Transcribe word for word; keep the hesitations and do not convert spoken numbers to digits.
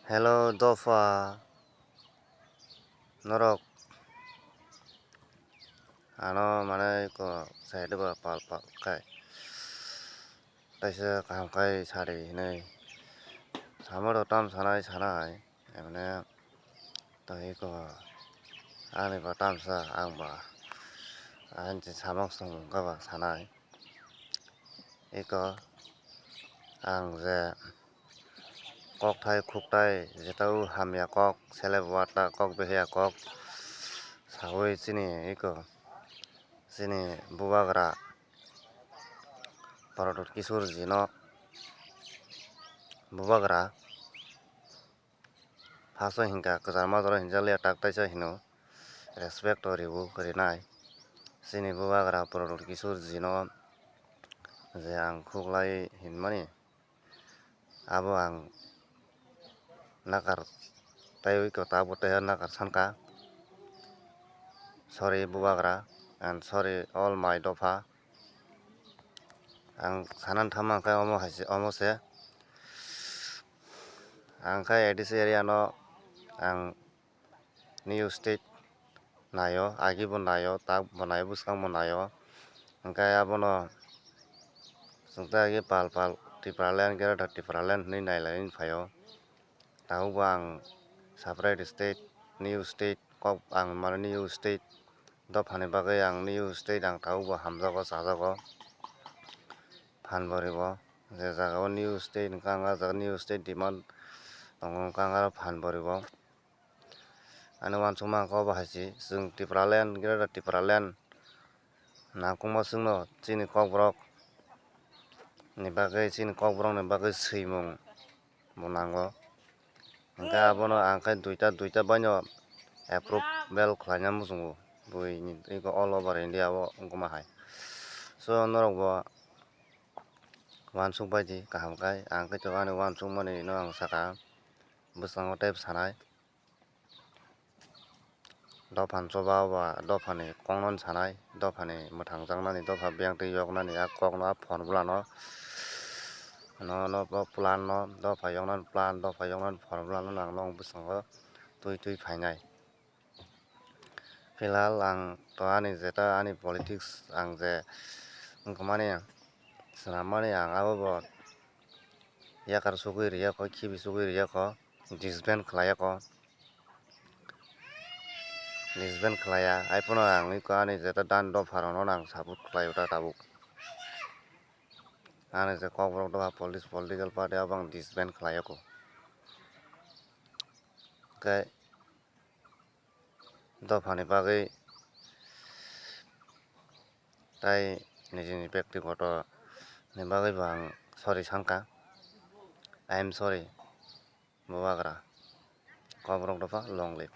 Hello dopha, norok ano mane ko side ba pal pal khai taisa kaham khai sari hinui samoro tam sanai sanai emne tei ko ani ba tamsa ang ba ang samok song wngkha ba sanai iko ang je kokthai khukthai jeta o hamya kok selep wata kok beheya kok sawi chini iko chini bubagra Pradyot Kishore ji no bubagra. Haso hinkha kwchar majra hinjak liya tak taisa hino respect o ribu rinai. Chini bubagra Pradyot Kishore ji no je ang khuklai hinmani abo ang nakar taiwi ko tabuk taiha nakar sankha. Sorry bubagra and sorry all my dopha. Ang sanan thama khe omo hai se, omo se. Ang khe A D C area no ang new state naio, agi bo naio, tak bo naio, bwskang bo naio. Hwnkhe abono chwng tei agi pal pal Tipraland, Greater Tipraland hinwi nailaiwi phaio. Tabukbo ang separate state, new state kok ang mane new state dophani bagwi ang new state ang tabukbo hamjago, chajago, phan bo ribo. Je jagao new state hwnkha ang ah jaga new state demand tongo hwnkha ang aro phan bo ribo. Ani uansukma ang kok bo hai se, chwng Tipraland, Greater Tipraland nangkukma chwngno chini kokborok ni bagwi, chini kokborok ni bagwi swimung bo nango. Hwnkhe abono ang khe duita, duita baino approval khlaina muchungo buini iko all over India o wngkuma hai. So norok bo uansuk bai di kaham khai, ang khe to ani uansukmani no ang sakha, bwskango tei sanai. Dophani choba ba dophani kokno sanai, dophani mwthangjaknani, dopha biyang twi yoknani, a kokno, a formula no, no, no, o plan no, dopha yoknani plan, dopha yoknani formula no ang nok bwskango twi twi phainai. Philhal ang to ani jeta ani politics ang je wngkha mani swnammani ang abo bo yakar sugwi riyakho, khibi sugwi riyakho, disband khlaiyakho. Disband khlaiya, haiphano ang iko ani jeta dan dopharokno ang support khlaio ta tabuk. Ani je kokborok dopha police political party abo ang disband khlaiyakho. Hwnkhe dophani bagwi tai nijini bektigoto ni bagwi bo ang sorry sankha. I am sorry, bubagra. Kokborok dopha long live.